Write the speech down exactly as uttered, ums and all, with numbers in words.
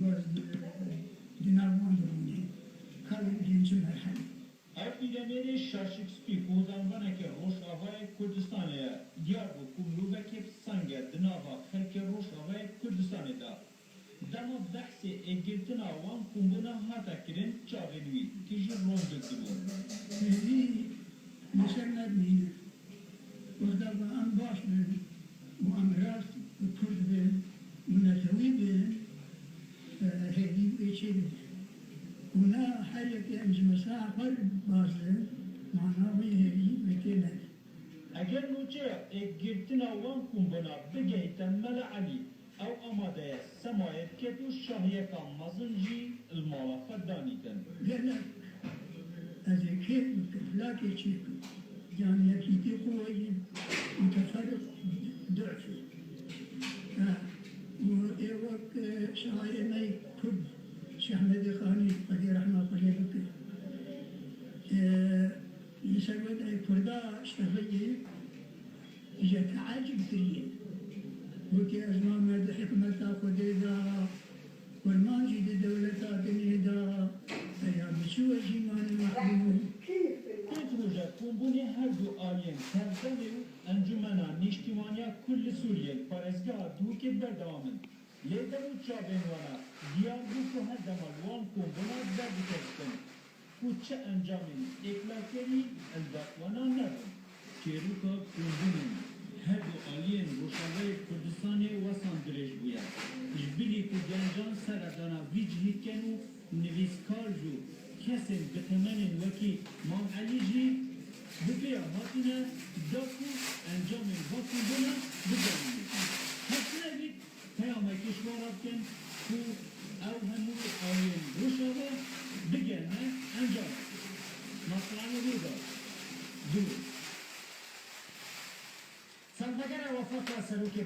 Baz di, di nav wan de bûne. Ka wê bigihîn çi merhelê? Ew pîremêrê şaşikspî ku hozanvaneke Rojavayê Kurdistanê ye, diyar bû ku mirovekê bi seng e di nava xelkê Rojavayê Kurdistanê de. Dema behsê êkgirtina wan kombûna hate kirin, çavên wî tijî rondik dibûn. Hêvî li ser me dimîne. Wexta ku em baş bin û em rast bi Kurd bin û netewî bin, e, hêvî wê çê dibe. Û na her yekê em ji mesela xwe re bazin, mana wê hêvî wê tê nebe. Eger nûçeya êkgirtina wan kombûna bigehîte Mela Elî, ew amade ye semayê biket û şahiyeka mezin jî li mala xwe danîtin. Gelek ez ê kêf û kiflakê çêkim. Yan yekîtî quweyî û teferruq du'fê. Ha, û ê wek, e, şairê me yê Kurd Şêx Medê Xanî, Xwedê rehma xwe lê bike. E, Li ser wê de Kurda ji te ve yê, ji teecib kiriye. Wekî ez mame di hikmeta Xwedê de, kurman jî di dewleta dinê de, peya bi çi we jî mane mehrum. Pênc roja kombûnê her du aliyên Tevdemê û Encûmena Nîştîmaniya Kurd li Sûriyê li parêzgeha Duhokê berdewam in. Lê dem û çavên wana diyar bû ku her dema li wan kombûna derdikevin ku çi encamên êklarkerî li ber wana nebûn. Çêroka kombûnên her du aliyên Rojavayê Kurdistanê wesan dirêj bûye. Ji bilî ku gencan seredana vî cihî dikin û nivîskar ji kesên bi temenên wekî Mam Elî jî bi pêya hatine da ku encamên van kombûnan bizanin. Heft nebît, peyamekê ji wan re bikin ku ew hemû aliyên Rojava bigihine encamekê. Masalê wê de du. Çandegera Wefaka Serokê